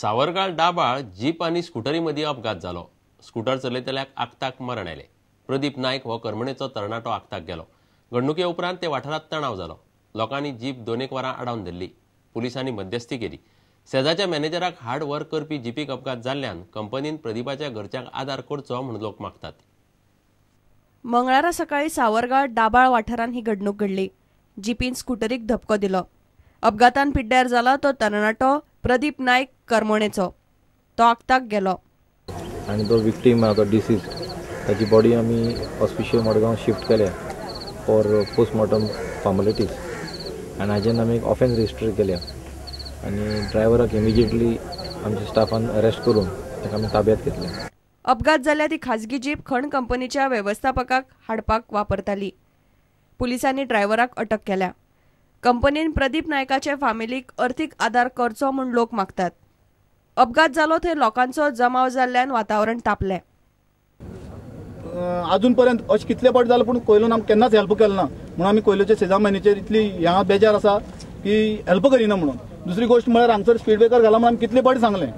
सावरगाळ दाबाळ jeep आनी स्कुटरी मदीं अपघात जालो. स्कुटर चलयतल्याक आक्ताक मरण आयलें. प्रदीप नायक हो करमणेचो तरणाटो आक्ताक गेलो. घडणुके उपरांत ते वाठारांत तणाव जालो. लोकांनी जीप 2 वरां आडावन धरली. पुलिसांनी मध्यस्थी केली. सेजाच्या मॅनेजराक हार्ड वर्क करपी जिपीक अपघात जाल्ल्यान कंपनीन प्रदीपाच्या घरच्यांक आदार करचो म्हूण लोक मागतात. मंगळारा सकाळी सावरगाळ दाबाळ वाठारांत ही घडणूक घडली. जिपीन स्कुटरीक धपको दिलो. अपघातान पिड्ड्यार जाला तो तरणाटो प्रदीप नायक करमणेचो. तो आक्ताक गेलो आनी तो विक्टीम आहा तो डिसीज, ताची बॉडी आमी हॉस्पिशियो मडगांव शिफ्ट केल्या फॉर पोस्टमॉर्टम फॉर्मेलिटीज आनी हाजेन आमी एक ऑफेन्स रजिस्टर केल्या आनी ड्रायव्हराक इमिजिएटली आमच्या स्टाफान अरेस्ट करून ताका आमी ताब्यात घेतले. अपघात जाल्या ती खाजगी जीप खण कंपनीच्या वेवस्थापकाक हाडपाक वापरताली. पुलिसांनी ड्रायव्हराक अटक केल्या. कंपनीन प्रदीप नायकाचे फामिलीक अर्थीक आदार करचो म्हूण लोक मागतात. अपघात जालो थंय लोकांचो जमाव जाल्ल्यान वातावरण तापलें. अजून पर्यंत अशें कितले पावट जालें पूण कोयलोन आमकां केन्नाच हेल्प केलें ना म्हणून आमी कोयलोचे सेजा मॅनेजर इतली ह्या बेजार आसा की हेल्प करिना म्हणून. दुसरी गोश्ट म्हळ्यार हांगसर स्पीड ब्रेकर घाला म्हणून आमी कितले पावटी सांगलें,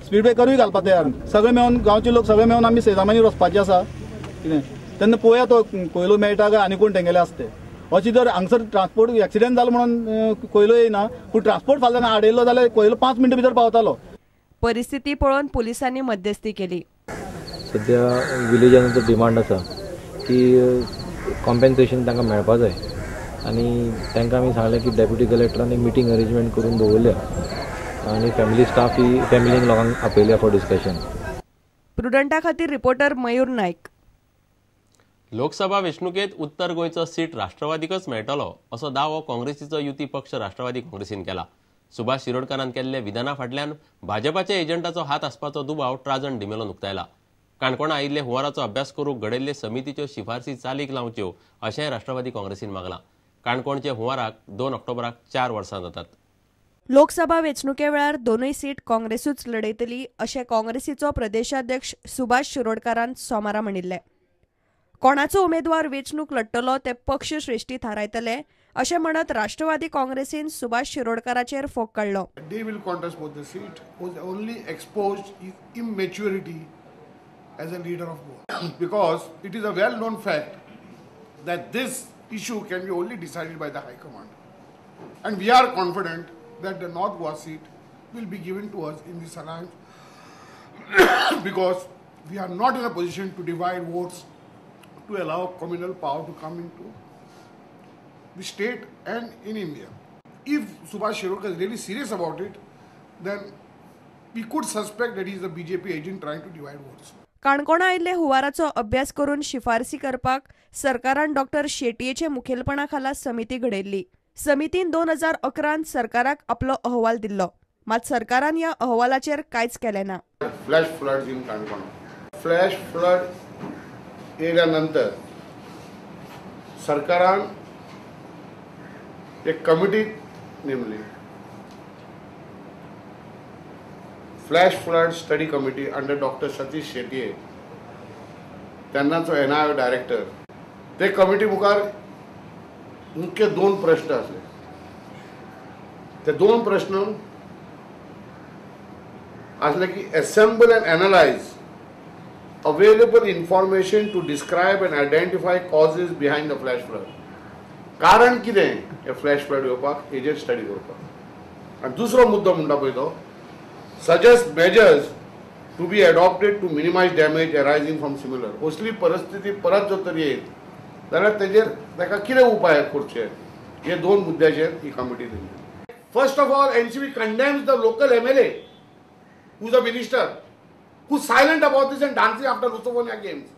स्पीड ब्रेकरूय घालपाक तयार. सगळे मेळून गांवचे लोक सगळे मेळून आमी सेजामानी वचपाचे आसा कितें तेन्ना पळोवया तो कोयलो मेळटा काय आनी कोण तेंगेले आसा ते. अशी जर हांगसर ट्रान्सपोर्ट एक्सिडंट जालो म्हणून कोयलो येयना पूण ट्रान्सपोर्ट फाल्यां आडयलो जाल्यार कोयलो 5 मिनटां भितर पावतालो. परिस्थिती पळोवन पुलिसांनी मध्यस्थी केली. सद्या विलेजांचो डिमांड आसा की कॉम्पेन्सेशन तांकां मेळपा जाय आनी तांकां आमी सांगलें की डेप्युटी कलेक्टरान एक मिटींग अरेंजमेंट करून दवरल्या आनी फॅमिली स्टाफ ही फॅमिलीक लोकांक आपयल्या फॉर डिस्कशन. प्रुडंटा खातीर रिपोर्टर मयूर नायक. लोकसभा वेंचणुकेंत उत्तर गोंयचो सीट राष्ट्रवादीकच मेळटलो असो दावो काँग्रेसीचो युती पक्ष राष्ट्रवादी काँग्रेसीन केला. सुभाष शिरोडकारान केल्ल्या विधाना फाटल्यान भाजपाच्या एजंटाचो हात आसपाचो दुबाव ट्राजन डिमेलोन उक्तायला. काणकोणा आयिल्ले हुंवाराचो अभ्यास करूंक घडयल्ले समितीच्यो शिफारसी चालीक लावच्यो अशेंय राष्ट्रवादी काँग्रेसीन मागलां. काणकोणचे हुंवाराक 2 ऑक्टोबराक 4 वर्सां जातात. लोकसभा वेंचणुके वेळार 2 सीट काँग्रेसूच लढयतली अशें काँग्रेसीचो प्रदेशाध्यक्ष सुभाष शिरोडकारान सोमारा म्हणिल्लें. कोणाचो उमेदवार वेंचणूक लढटलो ते पक्ष श्रेष्ठी थारायतले अशें म्हणत राष्ट्रवादी काँग्रेसीन सुभाष शिरोडकाराचेर फोग काडलो. They will contest for the seat was only exposed his immaturity as a leader of Goa because it is a well known fact that this issue can be only decided by the high command and we are confident that the North Goa seat will be given to us in this alliance because we are not in a position to divide votes to allow communal power to come into the state and in India. If Subhash Shirodkar is really serious about it, then we could suspect that he is a BJP agent trying to divide votes. काणकोणा आयिल्ले हुंवाराचो अभ्यास करून शिफारसी करपाक सरकारान doctor शेटयेचे मुखेलपणा खाला समिती घडयल्ली. समितीन 2011 सरकाराक आपलो अहवाल दिल्लो, मात सरकारान ह्या अहवालाचेर कांयच केलें ना. Flash flood in Canacona. Flash flood येयल्या नंतर सरकारान एक कमिटी नेमली, flash flood study committee under doctor Satish Shetye, तेन्नाचो NIO director. ते कमिटी मुखार मुख्य 2 प्रश्न आसले. ते 2 प्रश्न आसले की assemble and analyse available information to describe and identify causes behind the flash flood. कारण कितें हे फ्लॅश फ्लड येवपाक हेजेर स्टडी करपाक. आनी दुसरो मुद्दो म्हणटा पळय तो suggest measures to be adopted to minimise damage arising from similar. असली परिस्थिती परत जर तर येत जाल्यार तेजेर ताका कितें उपाय करचे हे 2 मुद्द्याचेर ही कमिटी दिली. First of all NCP condemns the local MLA who is a minister who is silent about this and dancing after Lusofonia games.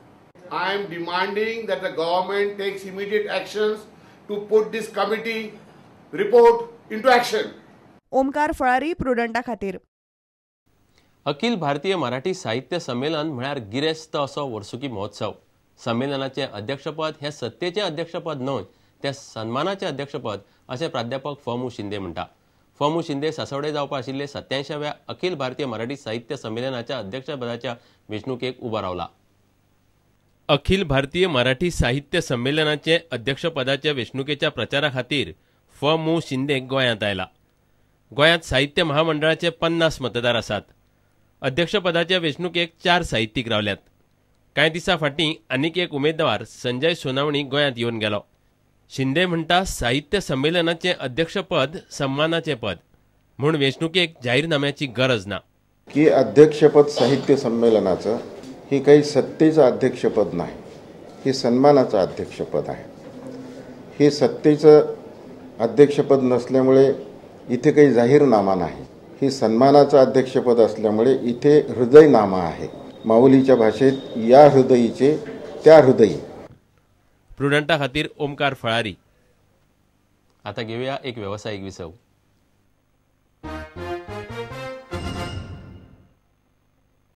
I am demanding that the government takes immediate actions to put this committee report into action. Omkar Falari, प्रुडंटा खातीर. अखिल भारतीय मराठी साहित्य संमेलन म्हळ्यार गिरेस्त असो वर्सुकी महोत्सव. संमेलनाचें अध्यक्षपद हें सत्तेचें अध्यक्षपद न्हय, तें सन्मानाचें अध्यक्षपद अशें प्राध्यापक फ.मु. शिंदे म्हणटा. फ.मु. शिंदे सासवडे जावपा आशिल्ले 87व्या अखिल भारतीय मराठी साहित्य संमेलनाच्या अध्यक्षपदाच्या वेंचणुकेक उबो रावला. अखिल भारतीय मराठी साहित्य संमेलनाचे अध्यक्षपदाच्या वेंचणुकेच्या प्रचारा खातीर फ.मु. शिंदे गोंयांत आयला. गोंयांत साहित्य महामंडळाचे 50 मतदार आसात. अध्यक्षपदाच्या वेंचणुकेक 4 साहित्यीक रावल्यात. कांय दिसां फाटीं आनीक एक उमेदवार संजय सोनावणी गोंयांत येवन गेलो. शिंदे म्हणटा साहित्य संमेलनाचें अध्यक्षपद सन्मानाचें पद म्हूण वेंचणुकेक जाहीरनाम्याची गरज ना. की अध्यक्षपद साहित्य संमेलनाचं हे काही सत्तेचं अध्यक्षपद नाही, हे सन्मानाचं अध्यक्षपद आहे. हे सत्तेचं अध्यक्षपद नसल्यामुळे इथे काही जाहीरनामा नाही. हे सन्मानाचं अध्यक्षपद असल्यामुळे इथे हृदयनामा आहे. माऊलीच्या भाषेत या हृदयीचे त्या हृदयी. प्रुडंटा खातीर ओमकार फळारी. आता घेऊया एक वेवसायीक विसव.